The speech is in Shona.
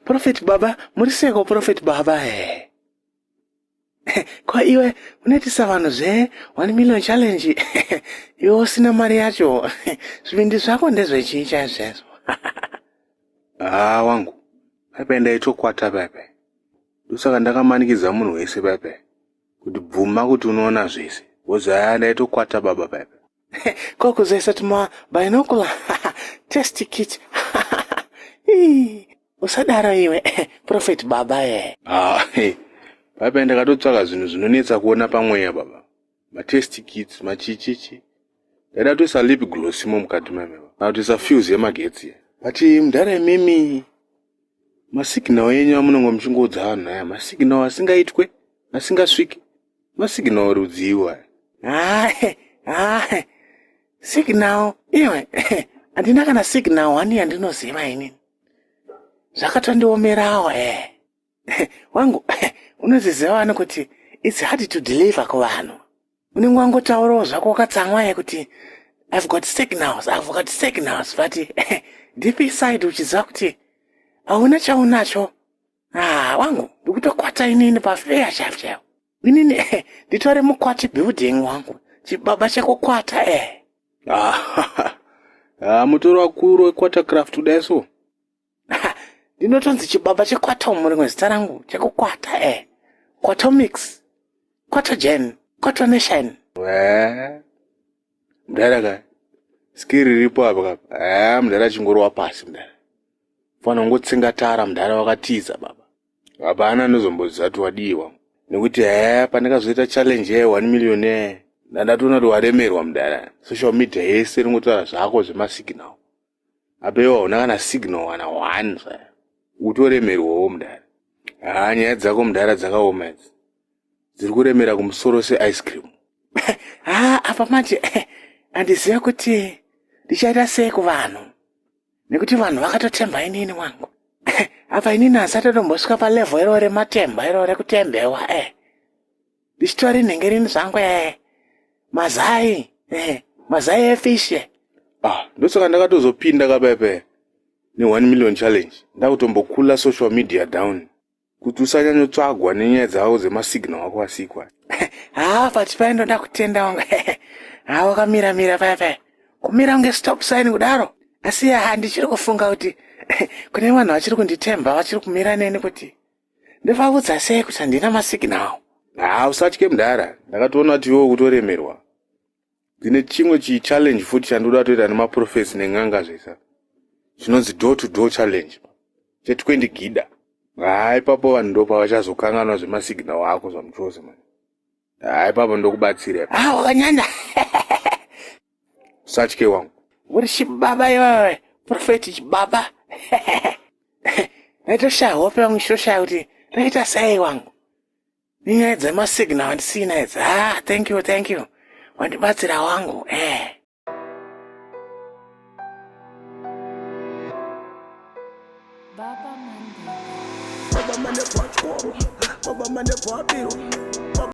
Prophet baba, muri seko Prophet baba eh. Ko iwe unoitisa vanhu zve 1 million challenge iwe usina mari yacho. Zvivindi zvako ndezvechii chaizvezvo? Ah wangu, paipai ndaitokwata paipai. Ndosaka ndakamanikidza munhu wese paipai kuti bvuma kuti unoona zvese. Because aya ndaitokwata baba paipai. Ko kuzoisa tuma binocular test kit. Usadaro iwe Prophet baba eh. Ah, paipai ndakatotsvaka zvinhu zvinonetsa kuona pamweya baba. Matest kits, machichichi. Ndaida toisa lip gloss imo mukati mame. Kana kutoisa fuse yemagetsi. But mudhara imimi masignal enyu amunongo muchingoudza vanhu aya masignal asingaitwe asingasviki masignal rudziwo aya. Ah, ah, signal iwe handina kana signal one yandinoziva inini zvakatondiomerawo eh wangu unoziziva wani kuti it's hard to deliver kuvanhu unenge wangotaurawo zvako wakatsamwa ye kuti I've got signals, I've got signals, but deep inside uchiziva kuti hauna chaunacho. Ah, wangu ndikutokwata inini pafeya chaipo chaipo. Inini nditore mukwati building wangu, chibaba chekukwata eh. Ah, ah, mutoro wakuru wequartercraft kudai so. Ndinotonzi chibaba chekwatomu rimwe zita rangu chekukwata eh. Kwatomix, kwatogen, kwatonation. Wee. Mudhara ka. Skiri riripo apa kapa. Eh, mudhara chingorowa pasi mudhara. Fana ungotsenga tara mudhara wakatiza baba. Hapana anozomboziva kuti wadii wangu. Nekuti eh pandakazoita challenge ye 1 million eh ndatoona kuti waremerwa mudhara. Social media yese ringotaura zvako zvemasignal. Apa iwe hauna kana signal kana one zvayo. Utoremerwawo mudhara. Haa nyaya dzako mudhara dzakaoma idzi. Dziri kuremera kumusoro seice cream. Haa apa manje handiziva kuti ndichaita sei kuvanhu nekuti vanhu vakatotemba inini wangu. Apa inini handisati ndatombosvika palevel iro rematemba iro rekutembewa eh. Ndichitori nhengerini zvangu eh. Mazai eh. Mazai efish eh. Ah, ndosaka ndakatozopinda kapepe ne 1 million challenge. Ndakutombokula social media down kuti usanyanyotsvagwa nenyaya dzavo dzemasignal ako asikwa. Haa, but pai ndoda kutenda wangu. Haa, wakamira mira paya paya. Kumira kunge stop sign kudaro. Asi haa, ndichiri kufunga kuti kune vanhu vachiri kunditemba vachiri kumira neni kuti ndovaudza sei kuti handina masignal. Haa, usatye mudhara. Ndakatoona kuti iwewe kutoremerwa. Ndine chimwe chichallenge futi chandoda kutoita nemaprofesi nen'anga zvese. Chinonzi door to door challenge. Che 20 gida. Haa, ipapo vanhu ndopavachazokanganwa zvemasignal ako zvamuchose mani. Haa, ipapo ndokubatsira. Haa, wakanyanya. Usatye wangu. Uri chibaba iwewe, prophet chibaba. Ndaitoshaya hope wangu, ndichitoshaya kuti ndoita sei wangu. Nenyaya dzemasignal handisina idzi. Ah, thank you, thank you. Wandibatsira wangu. Eh. Baba Mandebvu achikoro, baba Mandebvu abirwa.